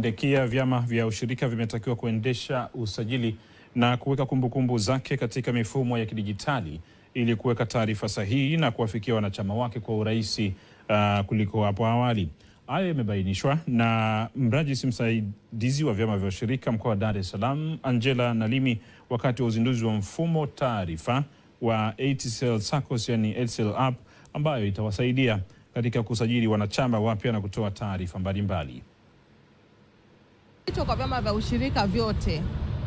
Ndekia, vyama vya ushirika vimetakiwa kuendesha usajili na kuweka kumbukumbu zake katika mifumo ya kidijitali ili kuweka taarifa sahihi na kuwafikia wanachama wake kwa urahisi kuliko hapo awali. Hayo yamebainishwa na mrajisi msaidizi wa vyama vya ushirika mkoa wa Dar es Salaam, Angela Nalimi, wakati wa uzinduzi wa mfumo taarifa wa ATCL SACCOS, yani ATCL app, ambayo itawasaidia katika kusajili wanachama wapya na kutoa taarifa mbalimbali. Wito kwa vyama vya ushirika vyote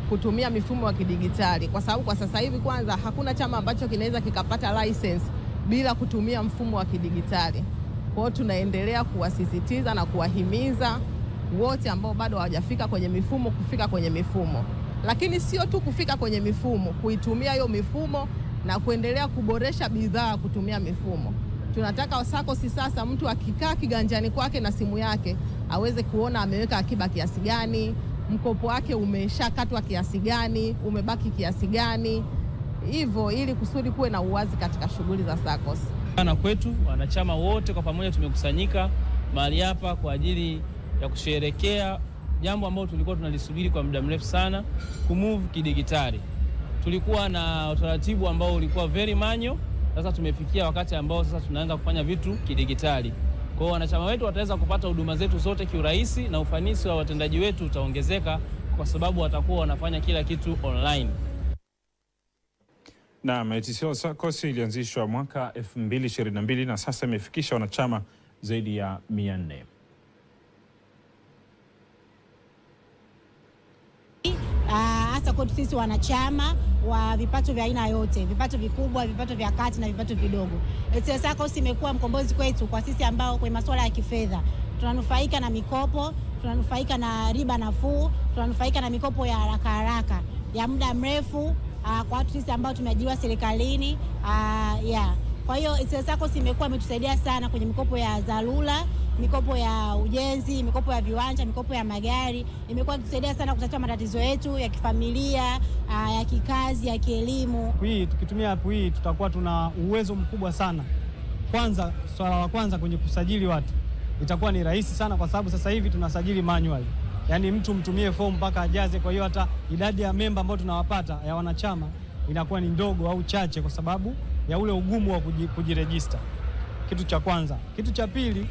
kutumia mifumo ya kidijitali, kwa sababu kwa sasa hivi kwanza hakuna chama ambacho kinaweza kikapata license bila kutumia mfumo wa kidijitali. Kwa hiyo tunaendelea kuwasisitiza na kuwahimiza wote ambao bado hawajafika kwenye mifumo kufika kwenye mifumo. Lakini sio tu kufika kwenye mifumo, kuitumia hiyo mifumo na kuendelea kuboresha bidhaa kutumia mifumo. Tunataka SACCOS sasa mtu akikaa kiganjani kwake na simu yake aweze kuona ameweka akiba kiasi gani, mkopo wake umeshakatwa kiasi gani, umebaki kiasi gani, hivyo ili kusudi kuwe na uwazi katika shughuli za SACCOS. Na kwetu wanachama wote kwa pamoja tumekusanyika mahali hapa kwa ajili ya kusherehekea jambo ambalo tulikuwa tunalisubiri kwa muda mrefu sana, kumove kidigitali. Tulikuwa na utaratibu ambao ulikuwa very manual. Sasa tumefikia wakati ambao sasa tunaanza kufanya vitu kidigitali. Kwa hiyo wanachama wetu wataweza kupata huduma zetu zote kiurahisi na ufanisi wa watendaji wetu utaongezeka kwa sababu watakuwa wanafanya kila kitu online. Na ATCL SACCOS ilianzishwa mwaka 2022 na sasa imefikisha wanachama zaidi ya 400. Hasa kwetu sisi wanachama wa vipato vya aina yote, vipato vikubwa, vipato vya kati na vipato vidogo. ATCL SACCOS imekuwa mkombozi kwetu kwa sisi ambao kwa masuala ya kifedha tunanufaika na mikopo, tunanufaika na riba nafuu, tunanufaika na mikopo ya haraka haraka ya muda mrefu kwa watu sisi ambao tumeajiriwa serikalini. Kwa hiyo ATCL SACCOS imekuwa imetusaidia sana kwenye mikopo ya dharura, mikopo ya ujenzi, mikopo ya viwanja, mikopo ya magari. Imekuwa ikitusaidia sana kutatua matatizo yetu ya kifamilia, ya kikazi, ya kielimu. Hii tukitumia app hii tutakuwa tuna uwezo mkubwa sana. Kwanza, swala la kwanza kwenye kusajili watu itakuwa ni rahisi sana kwa sababu sasa hivi tunasajili manually. Yaani mtu mtumie form mpaka ajaze, kwa hiyo hata idadi ya memba ambao tunawapata ya wanachama inakuwa ni ndogo au chache kwa sababu ya ule ugumu wa kujirejista. Kitu cha kwanza. Kitu cha pili,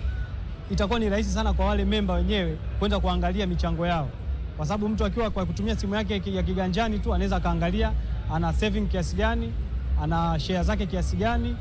itakuwa ni rahisi sana kwa wale memba wenyewe kwenda kuangalia michango yao. Kwa sababu mtu akiwa kwa kutumia simu yake ya kiganjani tu anaweza kaangalia ana saving kiasi gani, ana share zake kiasi gani,